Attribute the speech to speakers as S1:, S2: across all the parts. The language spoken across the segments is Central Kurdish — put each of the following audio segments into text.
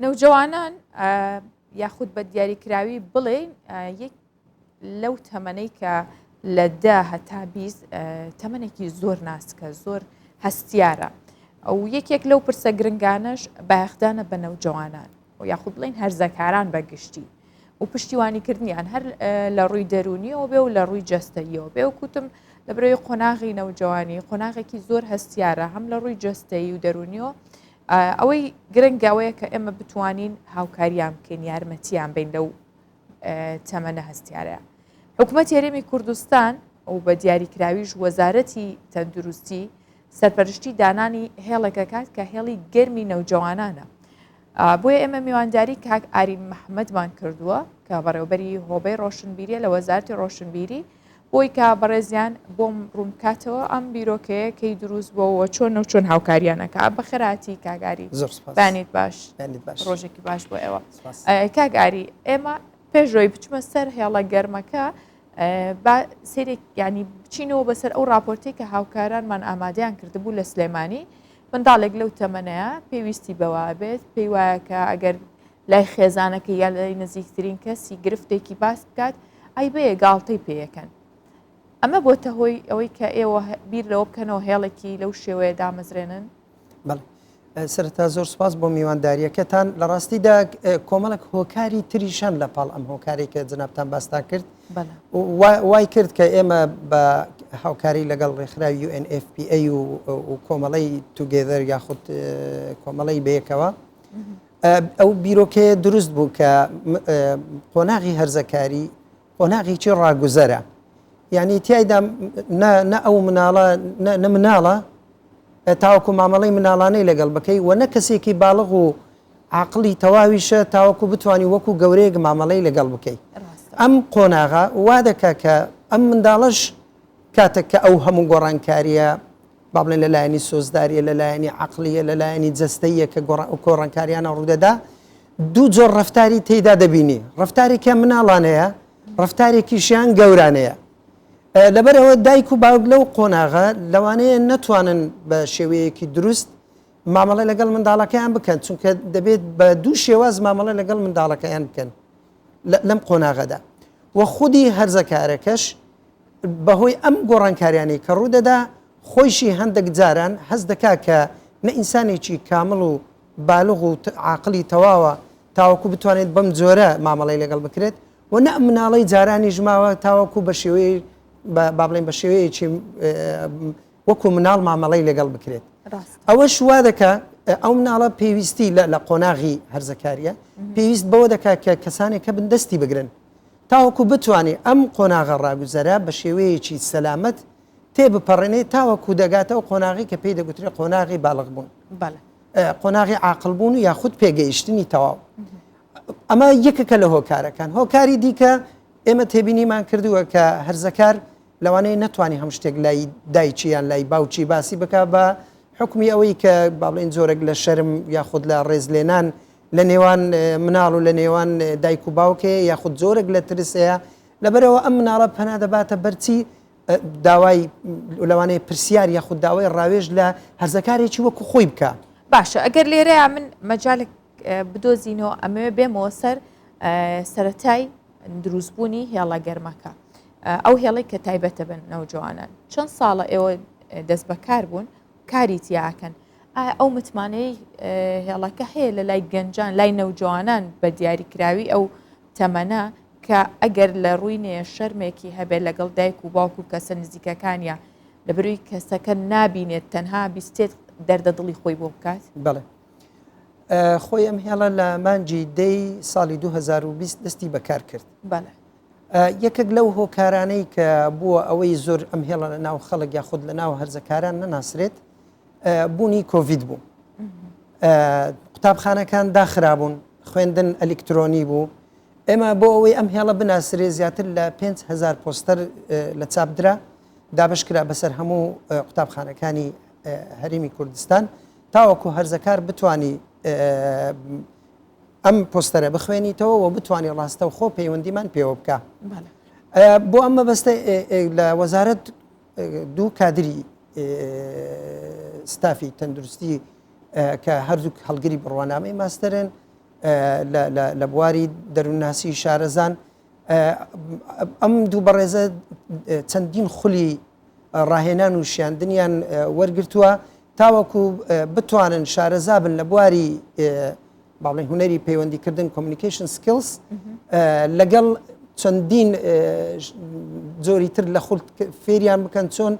S1: نەوجەوانان یاخود بە دیاریکراوی بڵێین یەک لەو تەمەنەی کە لە دە هەتا 20 تەمەنێکی زۆر ناسکە زۆر هەستیارە ئەو یەکێک لەو پرسە گرنگانەش بایەخدانە بە نەوجەوانان و یاخود بڵین هەرزەکاران بە گشتی و پشتیوانیکردنیان هەر لە ڕووی دەرونیەوە بێ و لە ڕووی جەستەییەوە بێ و کوتم لە برەوی قۆناغی نەوجەوانی قۆناغێکی زۆر هەستیارە هەم لە ڕووی جەستەیی و دەرونیەوە ئەوەی گرنگە ئەوەیە کە ئێمە بتوانین هاوکاریان بکەین یارمەتیان بین لەو تەمەنە هەستیارەیە. حکوومەت هەرێمی کوردستان و بە دیاریکراویش وەزارەتی تەندروستی سەرپەرشتی دانانی هێڵێکەکات کە هێڵی گەرمی نەوجەوانانە. بۆیە ئێمە میوانداری کاک ئارین محەممەدمان کردووە کە بەڕێوبەری هۆبەی ڕۆشنبیریە لە وەزارتی ڕۆشنبیری بۆی کە بەڕێزیان بۆم ڕوون بکاتەوە ئەم بیرۆکەیە کەی دروست بۆەوە چۆن و چۆن هاوکاریان ئەکا بەخێرهاتی کاک ئاری
S2: زۆر سپاس
S1: بەیانیت باش
S2: بەیانیت باش
S1: ڕۆژێکی باش بۆ ئێوە
S2: سپاس.
S1: کاک ئاری ئێمە پێش ئەوەی بچمە سەر هێڵە گەرمەکە با سەیرێک ینی بچینەوە بەسەر ئەو راپۆرتێک کە هاوکارانمان ئامادەیان کردبوو لە سلێمانی منداڵێک لەو تەمەنەیە پێویستی بەوە بێت پێی وایە کە ئەگەر لای خێزانەکەی یا لای نزیکترین کەسی گرفتێکی باس بکات عەیبەیە گاڵتەی پێیەکەن ئەمە بۆتە هۆی ئەوەی کە ئێوە بیر لەوە بکەنەوە هێڵێکی لەو شێوەیە دامەزرێنن؟
S2: بەڵێ سەرەتا زۆر سپاس بۆ میوانداریەکەتان لە ڕاستیدا کۆمەڵک هۆکاری تریشان لە پاڵ ئەم هۆکاری کە جنابتان باستان کرد وای کرد کە ئێمە بە هاوکاری لەگەڵ ڕێکخراوی UNFPA و کۆمەڵەی توگێدەر یاخود کۆمەڵەی بەیەکەوە ئەو بیرۆکەیە دروست بوو کە قۆناغی هەرزەکاری قۆناغێکی ڕاگوزەرە یعنی تایدا نە ئەو مناڵە نە مناڵە تاوەکو مامەڵەی مناڵانەی لەگەڵ بکەی و نە کەسێکی باڵغ و عقلی تەواویشە تاوەکو بتانی وەکو گەورەیەک مامەڵەی لەگەڵ بکەی ئەم قۆناغا وا دەکا کە ئەم منداڵەش کاتێک کە ئەو هەموو گۆڕانکاریە با بڵێن لە لایەنی سۆزداریە، لە لایەنی عەقڵیە، لە لایەنی جەستەییە کە گۆڕانکاریانە ڕوودەدا، دوو جۆر ڕەفتاری تێیدا دەبینی، ڕەفتارێکیان مناڵانەیە، ڕەفتارێکیشیان گەورانەیە. لەبەرئەوە دایک و باوک لەو قۆناغە لەوانەیە نەتوانن بە شێوەیەکی دروست مامەڵە لەگەڵ منداڵەکەیان بکەن، چونکە دەبێت بە دوو شێواز مامەڵە لەگەڵ منداڵەکەیان بکەن لەم قۆناغەدا. و خودی هەرزەکارەکەش بەهۆی ئەم گۆڕانکاریانەی کە ڕوودەدا خۆیشی هەندێک جاران هەست دەکا کە نە ئینسانێکی کامڵ و بالغ و عاقڵی تەواوە تاوەکو بتوانێت بەم جۆرە مامەڵەی لەگەڵ بکرێت و نە ئەم مناڵەی جارانیش ماوە تاوەکو بە شێوەی با بڵێین بە شێوەیەکی وەکو مناڵ مامەڵەی لەگەڵ بکرێت. ئەوەش وا دەکا ئەو مناڵە پێویستی لە قۆناغی هەرزەکاریە پێویست بەوە دەکا کە کەسانێک کە بن دەستی بگرن تاوەکو بتوانێ ئەم قۆناغە ڕاگوزەرە بە شێوەیەکی سەلامەت تێبپەڕێنێ تاوەکو دەگاتە ئەو قۆناغەی کە پێی دەگوترێ قۆناغی باڵغ بوون.
S1: بەڵێ.
S2: قۆناغی عاقڵ بوون و یاخود پێگەیشتنی تەواو. ئەمە یەکێکە لە هۆکارەکان. هۆکاری دیکە ئێمە تێبینیمان کردووە کە هەرزەکار لەوانەیە نەتوانێ هەم شتێک لای دایکی یان لای باوکی باسی بکا بە حوکمی ئەوەی کە با بڵێین جۆرێک لە شەرم یاخود لە ڕێزلێنان لە نێوان مناڵ و لە نێوان دایک و باوک هەیە یاخود جۆرێک لە ترس هەیە لەبەرەوە ئەم مناڵە پەنا دەباتە بەرچی داوای لەوانەیە پرسیار یاخود داوای ڕاوێژ لە هەرزەکارێکی وەکو خۆی بکە.
S1: باشە ئەگەر لێرەیا من مەجالێک بدۆزینەوە ئەمەوێ بێمەوە سەر سەرەتای دروستبوونی هێڵە گەرمەکە ئەو هێڵی کە تایبەتە بن نەوجوانان چەند ساڵە ئێوە دەست بەکار بوون کاری تیاکەن ئایا ئەو متمانەی هێڵەکە هەیە لە لای گەنجان لای نەوجوانان بە دیاریکراوی ئەو تەمەنە کە ئەگەر لە ڕووی نێ شەرمێکی هەبێت لەگەڵ دایک و باوک و کەسە نزیکەکانیا لە بروی کەسەکە نابینێت تەنها بیستێت دەردە دڵی خۆی بۆ بکات؟
S2: بەڵێ خۆی ئەم هێڵە لە مانگی دەی ساڵی 2020 دەستی بەکار کرد.
S1: بەڵێ.
S2: یەکێک لەو هۆکارانەی کە بووە ئەوەی زۆر ئەم هێڵە لە ناو خەڵک یاخود لە ناو هەرزەکاران نەناسرێت بوونی کۆڤید بوو. قوتابخانەکان داخرابوون، خوێندن ئەلیکترۆنی بوو. ئێمە بۆ ئەوەی ئەم هێڵە بناسرێ زیاتر لە 5000 پۆستەر لە چاپ درا، دابەش کرا بەسەر هەموو قوتابخانەکانی هەرێمی کوردستان تاوەکو هەرزەکار بتانی ئەم پۆستەرە بخوێنیتەوە و بتانی ڕاستەوخۆ پەیوەندیمان پێوە بکە. بۆ ئەم مەبەستە لە وەزارەت دوو کادری ستافی تەندروستی کە هەردووک هەڵگری بڕوانامەی ماستەرن. لە بواری دەروونناسی شارەزان. ئەم دوو بەڕێزە چەندین خولی ڕاهێنان و شیاندنیان وەرگرتووە تاوەکو بتوانن شارەزا بن لە بواری باڵێن هونەری پەیوەندیکردن communication skills لەگەڵ چەندین جۆری تر لە خول فێریان بکەن چۆن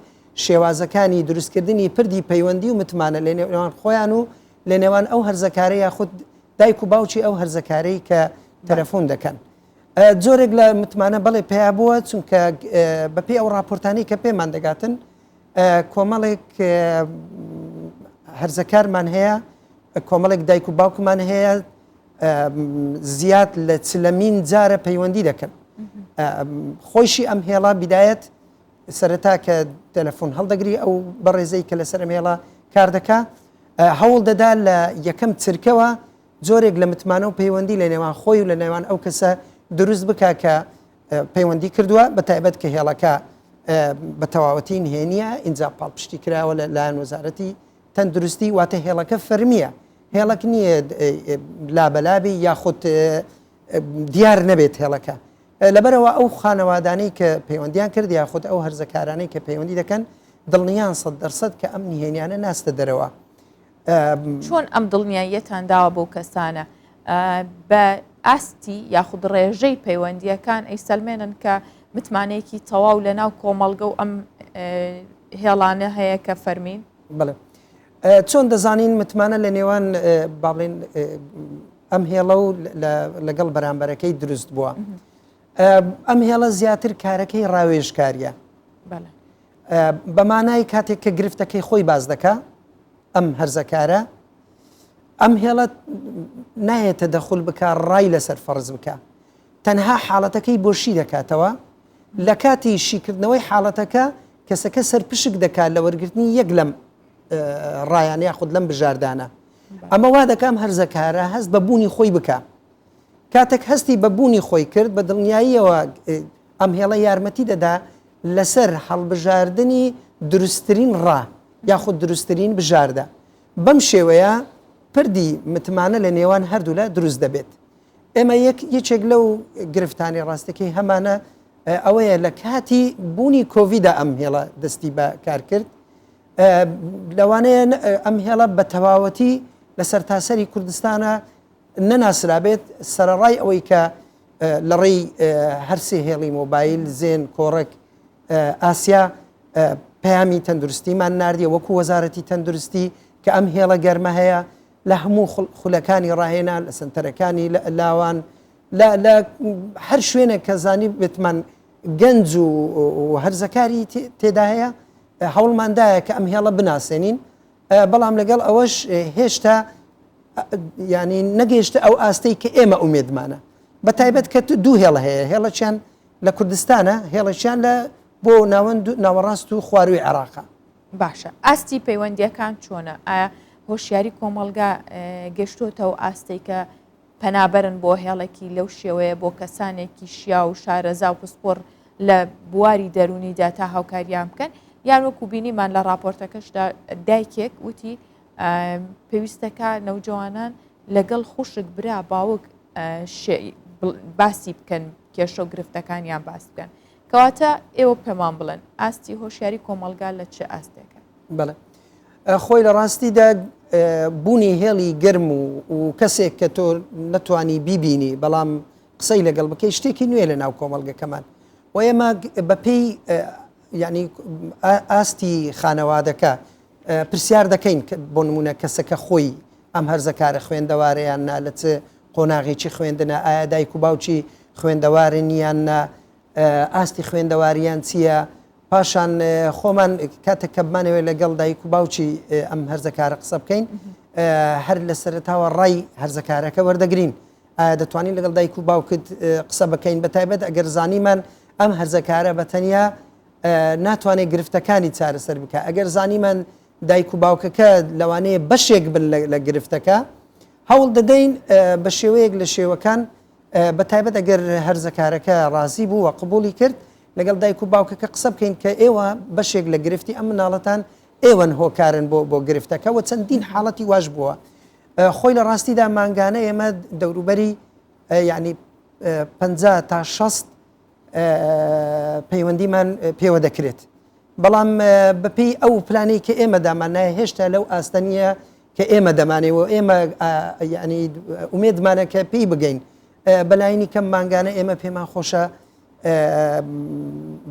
S2: شێوازەکانی دروستکردنی پردی پەیوەندی و متمانە لە نێوان خۆیان و لە نێوان ئەو هەرزەکارە یاخود دایک و باوکی ئەو هەرزەکارەی کە تەلەفۆن دەکەن. جۆرێک لە متمانە بەڵێ پیا بووە چونکە بەپێی ئەو راپۆرتانی کە پێمان دەگاتن کۆمەڵێک هەرزەکارمان هەیە کۆمەڵێک دایک و باوکمان هەیە زیاد لە چلەمین جارە پەیوەندی دەکەن خۆیشی ئەم هێڵا بیدایەت سەرەتا کە تەلەفۆن هەڵدەگری ئەو بەڕێزەی کە لەسەر ئەم هێڵە کار دەکا هەوڵ دەدا لە یەکەم چرکەوە جۆرێک لە متمانە و پەیوەندی لە نێوان خۆی و لە نێوان ئەو کەسە دروست بکا کە پەیوەندی کردووە بە تایبەت کە هێڵەکە بە تەواوەتی نهێنیە ئینجا پاڵپشتی کراوە لە لایەن وەزارەتی تەندروستی واتە هێڵەکە فەرمیە هێڵک نییە لابەلابی یاخود دیار نەبێت هێڵەکە لەبەرئەوە ئەو خانەوادانەی کە پەیوەندیان کرد یاخود ئەو هەرزەکارانەی کە پەیوەندی دەکەن دڵنیان 100% کە ئەم نهێنیانە ناستە دەرەوە.
S1: چۆن ئەم دڵنیاییەتان داوە بەو کەسانە بە ئاستی یاخود ڕێژەی پەیوەندیەکان ئەیسەلمێنن کە متمانەیەکی تەواو لە ناو کۆمەڵگە و ئەم هێڵانە هەیە کە فەرمین؟
S2: بەڵێ چۆن دەزانین متمانە لە نێوان با بڵێن ئەم هێڵە و لەگەڵ بەرامبەرەکەی دروست بووە ئەم هێڵە زیاتر کارەکەی ڕاوێژکاریە بەمانای کاتێک کە گرفتەکەی خۆی باز دەکا ئەم هەرزەکارە ئەم هێڵە نایەتە دەخول بکە ڕای لەسەر فەرز بکە تەنها حاڵەتەکەی بۆشی دەکاتەوە لە کاتی شیکردنەوەی حاڵەتەکە کەسەکە سەرپشک دەکات لە وەرگرتنی یەک لەم ڕایانە یاخود لەم بژاردانە ئەمە وا دەکام هەرزەکارە هەست بە بوونی خۆی بکە کاتێک هەستی بە بوونی خۆی کرد بە دڵنیاییەوە ئەم هێڵە یارمەتی دەدا لەسەر هەڵبژاردنی دروستترین ڕا یاخود دروستترین بژاردە بەم شێوەیە پردی متمانە لە نێوان هەردوولا دروست دەبێت ئێمە یەک یەکێک لەو گرفتانی ڕاستەکەی هەمانە ئەوەیە لە کاتی بوونی کۆڤیدا ئەم هێڵە دەستی بە کار کرد لەوانەیە ئەم هێڵە بە تەواوەتی لە سەرتاسەری کوردستانە نەناسرابێت سەرەڕای ئەوەی کە لە ڕێی هەرسێ هێڵی مۆبایل زێن کۆڕک ئاسیا پەیامی تەندروستیمان نردیە وەکو وەزارەتی تەندروستی کە ئەم هێڵە گەرمە هەیە لە هەموو خولەکانی ڕاهێنان لە سنتەرەکانی لاوان لە هەر شوێنێک کە زانی بێتمان گەنج و هەرزەکاری تێدا هەیە هەوڵماندایە کە ئەم هێڵە بناسێنین بەڵام لەگەڵ ئەوەش هێشتا ینی نەگەیشتە ئەو ئاستەی کە ئێمە ئومێدمانە بە تایبەت کە دوو هێڵ هەیە هێڵەچیان لە کوردستانە هێڵەچیان لە بۆ ناوەند ناوەڕاست و خواروی عێراقە
S1: باشە ئاستی پەیوەندیەکان چۆنە ئایا هۆشیاری کۆمەڵگا گەشتۆتەوە ئاستێک کە پەنابەرن بۆ هێڵێکی لەو شێوەیە بۆ کەسانێکی شیاو و شارەزا و پسپۆڕ لە بواری دەروونیدا تا هاوکاریان بکەن یان وەکو بینیمان لە راپۆرتەکەشدا دایکێک وتی پێویستەکە نەوجەوانان لەگەڵ خوشک برا باوک باسی بکەن کێشە و گرفتەکانیان باس بکەن کەواتە ئێوە پێمان بڵێن ئاستی هۆشیاری کۆمەڵگا لە چ ئاستێکە؟
S2: بەڵێ خۆی لە ڕاستیدا بوونی هێڵی گەرم و و کەسێک کە تۆ نەتوانی بیبینی بەڵام قسەی لەگەڵ بکەی شتێکی نوێ لە ناو کۆمەڵگەکەمان و ئێمە بەپێی یعنی ئاستی خانەوادەکە پرسیار دەکەین بۆ نمونە کەسەکە خۆی ئەم هەرزەکارە خوێندەوارەیان نا لە چ قۆناغێکی خوێندنە ئایا دایک و باوکی خوێندەوارن یان نا ئاستی خوێندەواریان چییە پاشان خۆمان کاتێک کە بمانەوێت لەگەڵ دایک و باوکی ئەم هەرزەکارە قسە بکەین هەر لە سەرتاوە ڕای هەرزەکارەکە وەردەگرین ئایا دەتوانین لەگەڵ دایک و باوکت قسە بکەین بە تایبەت ئەگەر زانیمان ئەم هەرزەکارە بە تەنیا ناتوانێت گرفتەکانی چارەسەر بکە ئەگەر زانیمان دایک و باوکەکە لەوانەیە بەشێک بن لە گرفتەکە هەوڵ دەدەین بە شێوەیەک لە شێوەکان بە تایبەت ئەگەر هەرزەکارەکە ڕازی بوو و قبوڵی کرد لەگەڵ دایک و باوکەکە قسە بکەین کە ئێوە بەشێک لە گرفتی ئەم مناڵەتان ئێوەن هۆکارن بۆ بۆ گرفتەکە و چەندین حاڵەتی واش بووە. خۆی لە ڕاستیدا مانگانە ئێمە دەوروبەری یعنی 50 تا 60 پەیوەندیمان پێوە دەکرێت بەڵام بەپێی ئەو پلانەی کە ئێمە داماننایە هێشتا لەو ئاستە نییە کە ئێمە دەمانێ و ئێمە یعنی ئومێدمانە کە پێی بگەین بەلایانی کەم مانگانە ئێمە پێمان خۆشە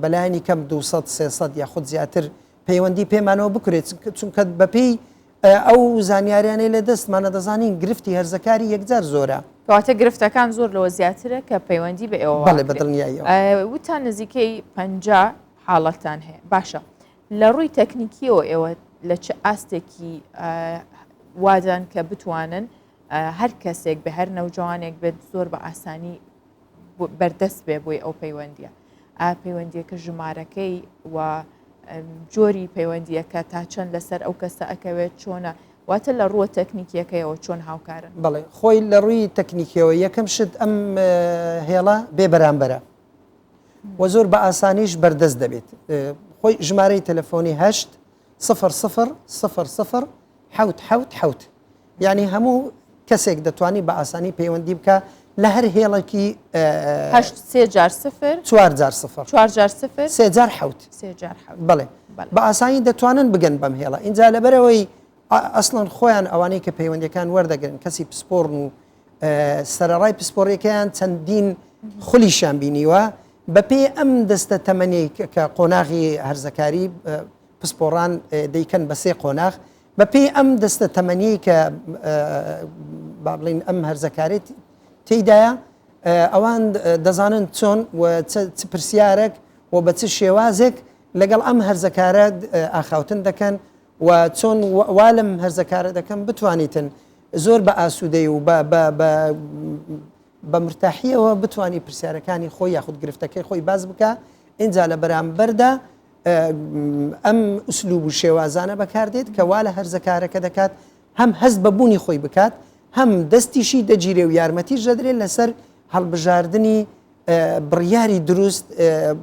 S2: بەلایانی کەم 200 300 یاخود زیاتر پەیوەندی پێمانەوە بکرێت چونکە بەپێی ئەو زانیاریانەی لە دەستمانە دەزانین گرفتی هەرزەکاری یەکجار زۆرە.
S1: کەواتە گرفتەکان زۆر لەوە زیاترە کە پەیوەندی بە ئێوەوە
S2: بەڵێ بە دڵنیاییەوە.
S1: وتان نزیکەی 50 حاڵەتتان هەیە باشە لە ڕووی تەکنیکیەوە ئێوە لە چ ئاستێکی وادان کە بتوانن هەر کەسێک بە هەر نەوجوانێک بێت زۆر بە ئاسانی بەردەست بێ بۆی ئەو پەیوەندیە ئا پەیوەندیەکە ژمارەکەی و جۆری پەیوەندیەکە تا چەند لەسەر ئەو کەسە ئەکەوێت چۆنە واتە لە ڕووە تەکنیکیەکەیەوە چۆن هاوکارن؟
S2: بەڵێ خۆی لە ڕووی تەکنیکیەوە یەکەم شت ئەم هێڵە بێ بەرامبەرە و زۆر بە ئاسانیش بەردەست دەبێت خۆی ژمارەی تەلەفۆنی هەشت سفر سفر سفر سفر حەوت حەوت حەوت یانی هەموو کەسێک دەتوانی بە ئاسانی پەیوەندی بکە لە هەر هێڵێکی
S1: هەشت سێ جار سفر
S2: چوار جار سفر
S1: چوار جار سفر
S2: سێ جار حەوت
S1: سێ جار حەوت
S2: بەڵێ بە ئاسانی دەتوانن بگەن بەم هێڵە اینجا لەبەرەوەی ئەسڵەن خۆیان ئەوانەی کە پەیوەندەکان وەردەگرن کەسی پسپۆڕن و سەرەڕای پسپۆڕیەکەیان چەندین خولیشان بینیوە بەپێی ئەم دەستە تەمەنی کە قۆناغی هەرزەکاری پسپۆڕان دەیکەن بە سێ قۆناغ بەپێی ئەم دەستە تەمەنیەی کە با بڵین ئەم هەرزەکارێت تێیدایە ئەوان دەزانن چۆن و چ پرسیارێک و بە چ شێوازێک لەگەڵ ئەم هەرزەکارە ئاخاوتن دەکەن و چۆن وا لەم هەرزەکارە دەکەم بتوانیتن زۆر بە ئاسوودەی و بە مرتاحیەوە بتانی پرسیارەکانی خۆی یاخود گرفتەکەی خۆی باز بکە اینجا لە بەرامبەردا ئەم ئوسلوب و شێوازانە بەکاردێت کە وا لە هەرزەکارەکە دەکات هەم هەست بە بوونی خۆی بکات هەم دەستیشی دەگیرێ و یارمەتیش دەدرێت لەسەر هەڵبژاردنی بڕیاری دروست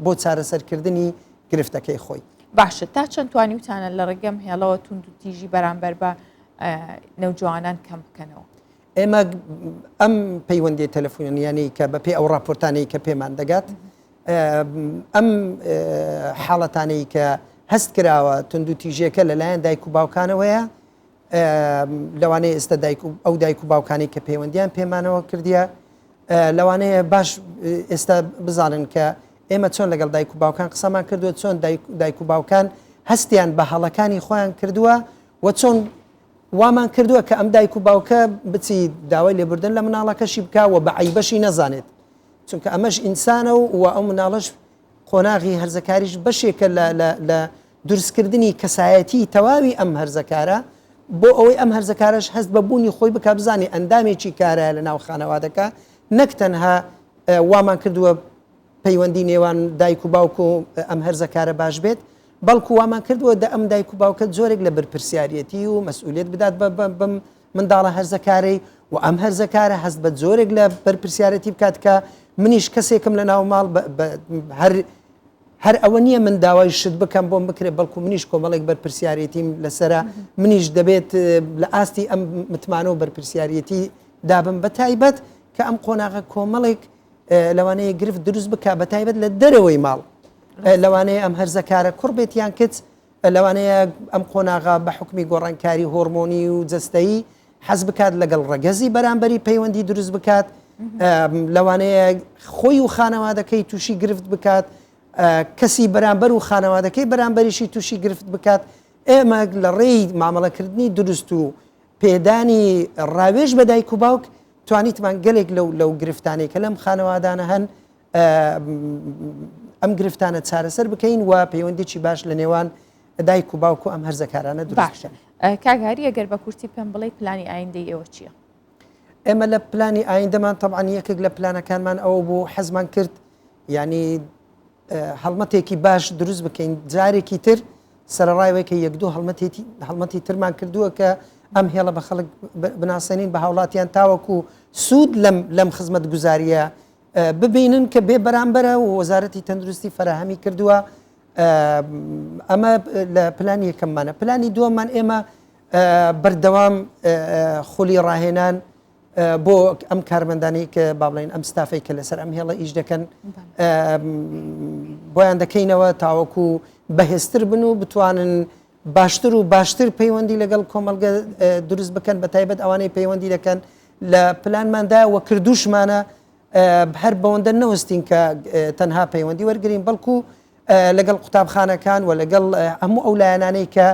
S2: بۆ چارەسەرکردنی گرفتەکەی خۆی.
S1: باشە تا چەند توانیوتانە لە ڕێگەم هێڵەوە توندوتیژی بەرامبەر بە نەوجوانان کەم بکەنەوە؟
S2: ئێمە ئەم پەیوەندی تەلەفۆنیانەی کە بەپێی ئەو راپۆرتانەی کە پێمان دەگات ئەم حاڵەتانەی کە هەست کراوە توندوتیژیەکە لەلایەن دایک و باوکانەوەیە لەوانەیە ئێستا دایک و ئەو دایک و باوکانی کە پەیوەندیان پێمانەوە کردیە لەوانەیە باش ئێستا بزانن کە ئێمە چۆن لەگەڵ دایک و باوکان قسەمان کردووە چۆن دایک و باوکان هەستیان بە هەڵەکانی خۆیان کردووە و چۆن وامان کردووە کە ئەم دایک و باوکە بچی داوای لێبوردن لە مناڵەکەشی بکە و بە عیبەشی نەزانێت چونکە ئەمەش ئینسانە و و ئەو مناڵەش قۆناغی هەرزەکاریش بەشێکە لە لە لە دروستکردنی کەسایەتی تەواوی ئەم هەرزەکارە بۆ ئەوەی ئەم هەرزەکارەش هەست بە بوونی خۆی بکا بزانێ ئەندامێکی کارایە لە ناو خانەوادەکە نەک تەنها وامان کردووە پەیوەندی نێوان دایک و باوک و ئەم هەرزەکارە باش بێت بەڵکو وامان کردووە دە ئەم دایک و باوکە جۆرێک لە بەرپرسیارەتی و مەسئولیت بدات بە بەم منداڵە هەرزەکارەی و ئەم هەرزەکارە هەست بە جۆرێک لە بەرپرسیارەتی بکات کە منیش کەسێکم لە ناو ماڵ هەر هەر ئەوە نییە من داوای شت بکەم بۆم بکرێت بەڵکو منیش کۆمەڵێک بەرپرسیارەتیم لەسرە منیش دەبێت لە ئاستی ئەم متمانە و بەرپرسیارەتی دابم بە تایبەت کە ئەم قۆناغە کۆمەڵێک لەوانەیە گرفت دروست بک بە تایبەت لە دەرەوەی ماڵ لەوانەیە ئەم هەرزەکارە کوڕ بێت یان کچ لەوانەیە ئەم قۆناغە بە حوکمی گۆڕانکاری هۆرمۆنی و جەستەیی حەز بکات لەگەڵ ڕەگەزی بەرامبەری پەیوەندی دروست بکات، لەوانەیە خۆی و خانەوادەکەی تووشی گرفت بکات، کەسی بەرامبەر و خانەوادەکەی بەرامبەریشی تووشی گرفت بکات. ئێمە لە ڕێی مامەڵەکردنی دروست و پێدانی ڕاوێژ بە دایک و باوک توانیتمان گەلێک لەو لەو گرفتانەی کە لەم خانەوادانە هەن ئەم گرفتانە چارەسەر بکەین و پەیوەندیی باش لە نێوان دایک و باوک و ئەم هەرزەکارانە دروست
S1: باشە کاک هاری ئەگەر بە کورتی پێم بڵێی پلانی ئایندەی ئێوە چییە؟
S2: ئێمە لە پلانی ئایندەمان تەبعەن یەکێک لە پلانەکانمان ئەوە بوو حەزمان کرد یعنی هەڵمەتێکی باش دروست بکەین جارێکی تر سەرەڕای ئەوەی کە یەک دوو هەڵمەتێتی هەڵمەتی ترمان کردووە کە ئەم هێڵە بە خەڵک بناسێنین بە هاوڵاتیان تاوەکو سوود لەم لەم خزمەت گوزاریە ببینن کە بێ بەرامبەرە و وەزارەتی تەندروستی فەراهەمی کردووە ئەمە لە پلانی یەکەممانە پلانی دووەممان ئێمە بەردەوام خولی ڕاهێنان بۆ ئەم کارمەندانەی کە با بڵێن ئەم ستافەی کە لەسەر ئەم هێڵە ئیش دەکەن بۆیان دەکەینەوە تاوەکو بەهێزتر بن و بتوانن باشتر و باشتر پەیوەندی لەگەڵ کۆمەڵگە دروست بکەن بە تایبەت ئەوانەی پەیوەندی دەکەن لە پلانماندا وە کردوشمانە هەر بەوەندە نەوەستین کە تەنها پەیوەندی وەرگین بەڵکو لەگەڵ قوتابخانەکان و لەگەڵ هەموو ئەو لایەنانەی کە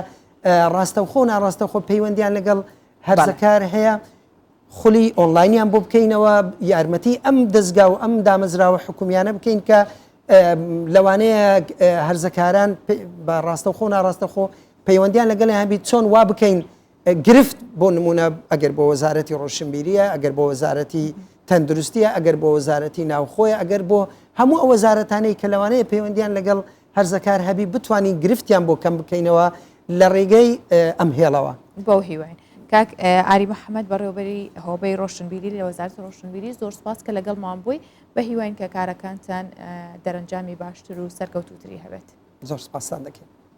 S2: ڕاستەوخۆ و ناڕاستەوخۆ پەیوەندیان لەگەڵ هەرزەکار هەیە خولی ئۆنلاینیان بۆ بکەینەوە یارمەتی ئەم دەزگا و ئەم دامەزراوە حکومیانە بکەین کە لەوانەیە هەرزەکاران بە ڕاستەوخۆ ناڕاستەخۆ پەیوەندیان لەگەڵ هەبیت چۆن وا بکەین گرفت بۆ نمونە ئەگەر بۆ وەزارەتی ڕۆشنبیریە ئەگەر بۆ وەزارەتی تەندروستیە ئەگەر بۆ وەزارەتی ناوخۆیە ئەگەر بۆ هەموو ئەو وەزارەتانەی کە لەوانەیە پەیوەندیان لەگەڵ هەرزەکار هەبی بتوانین گرفتیان بۆ کەم بکەینەوە لە ڕێگەی ئەم هێڵەوە.
S1: بەو هیواین. کاک ئاری محەمەد بەڕێوەبەری هۆبەی ڕۆشنبیری لە وەزارەتی ڕۆشنبیری زۆر سوپاس کە لەگەڵمان بووی بە هیواین کە کارەکانتان دەرەنجامی باشتر و سەرکەوتووتری هەبێت.
S2: زۆر سوپاستان دەکەین.